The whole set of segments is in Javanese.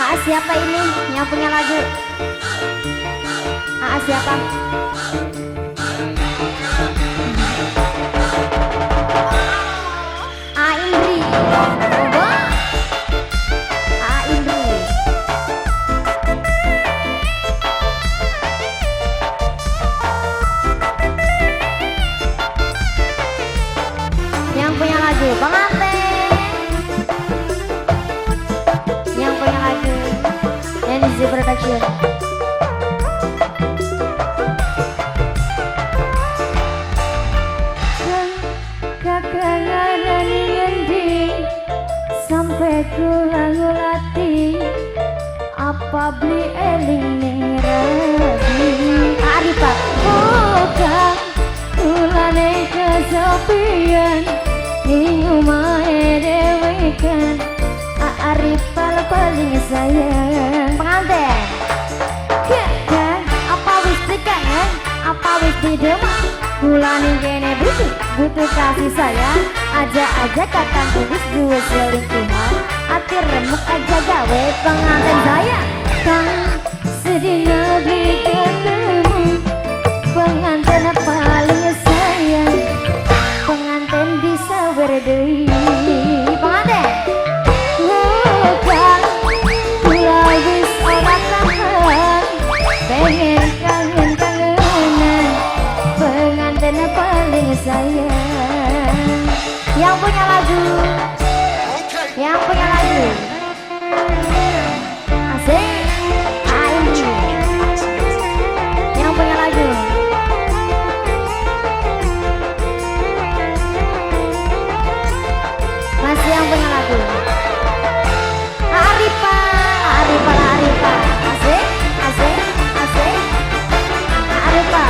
Aa siapa ini yang punya lagu? Aa siapa? Aa Indri. Aa Indri. Yang punya lagu pengantin. Yang punya lagu NZ Production. Kakangan ngendi sampai kula ngulati apa beli eling ning rabi Arifah bukan kulane kesepian ning omahe dhewekan Arifah paling sayang pengantin. Kan apa wis dikangen apa wis didemak kulane kene butuh butuh kasih sayang aja-aja kakang wis duwe selingkuhan ati remuk aja gawe pengantin sayang kang sedina beli ketemu pengantin paling sayang pengantin bisa berdui pengantin bukan kula wis ora tahan pengen kangen-kangenan pengantin paling sayang. Yang punya lagu, yang punya lagu asik Aini. Yang punya lagu masih yang punya lagu Arifa, Arifa, Arifa asik, asik, asik Arifa,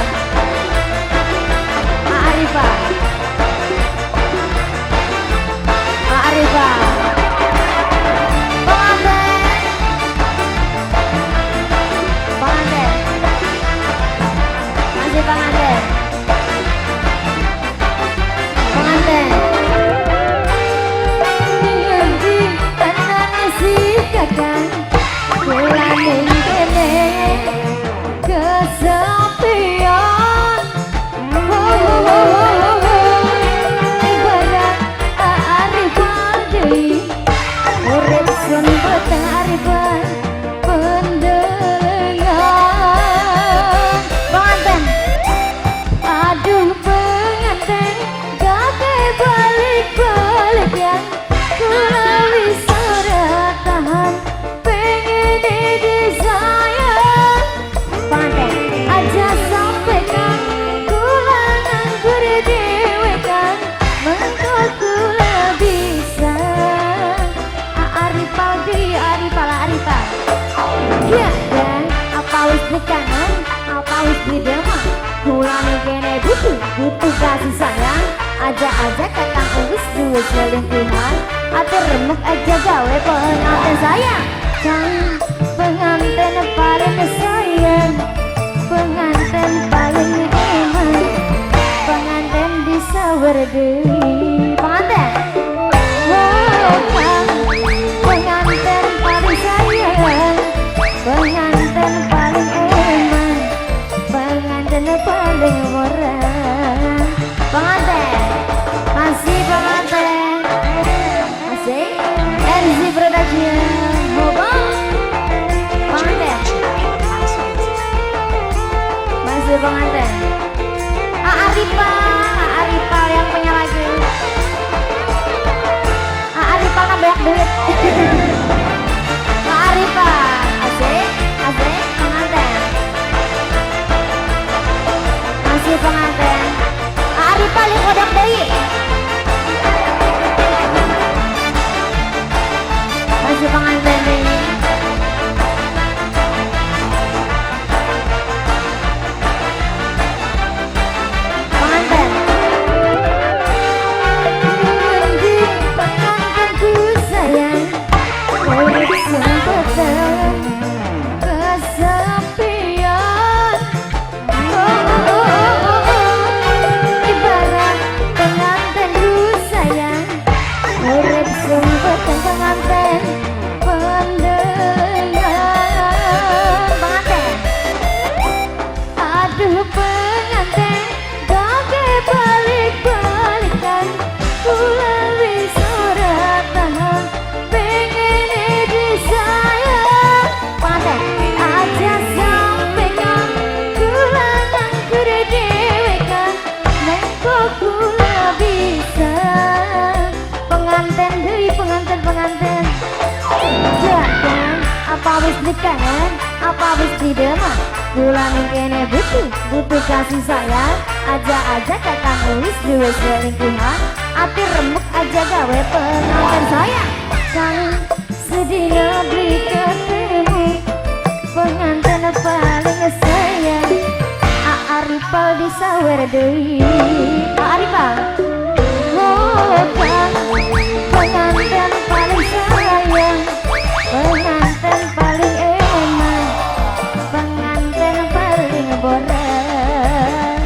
Arifa, Arifa. Pengantin, pengantin, masih pengantin, pengantin. Ngendi tanane si kakang kula ning kene kesepian. Oh, oh, oh, oh. Ibarat Arifah deui urip sun peteng Arifah pendelengan pengantin. Aduh pengantin gake balik-balik ya kula wis ora tahan pengen disayang pengantin aja sampai kang kula nganggur dhewe kan mengko kula bisa Arifah di Arifah Arifah ya dan apa wis dikangen apa wis didemak kulane kene butuh butuh kasih sayang aja-aja kakang wis duwe selingkuhan ati remuk aja gawe pengantin sayang kang pengantin paling sayang pengantin paling eman pengantin bisa berdiri pengantin. Oh, kang pengantin paling sayang pengantin paling eman pengantin paling murah pengantin masih pengantin masih NZ Production pengantin masih pengantin Arifa, Arifa yang punya lagu Arifa kan banyak duit Arifa asik, asik pengantin masih pengantin Arifa lihat kodok deui masih pengantin deui pengantin. Ngendi pengantin sayang urip sempeten kesepian. Oh, oh, oh, oh. Ibarat pengantin Apa wis kangen, apa wis didemen? Kula ning kene butuh, butuh kasih sayang. Aja-aja kakang wis duwe selingkuhan. Ati remuk, aja gawe pengantin sayang. Kang, sedina beli ketemu pengantin paling sayang. Aripal disawer deui. Aripal. Oh, kang, pengantin paling sayang, pengantin paling enak, pengantin paling boreng.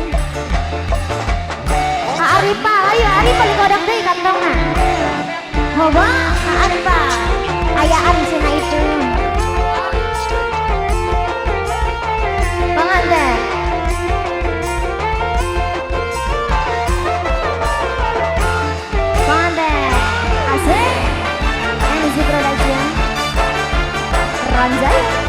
Aripal, ayo Aripal, dikodok deui kantongna. Hoba Aripal, ayaan cenah itu. Pengantin. Pengantin. Asik. Energy Production. Ranjaya.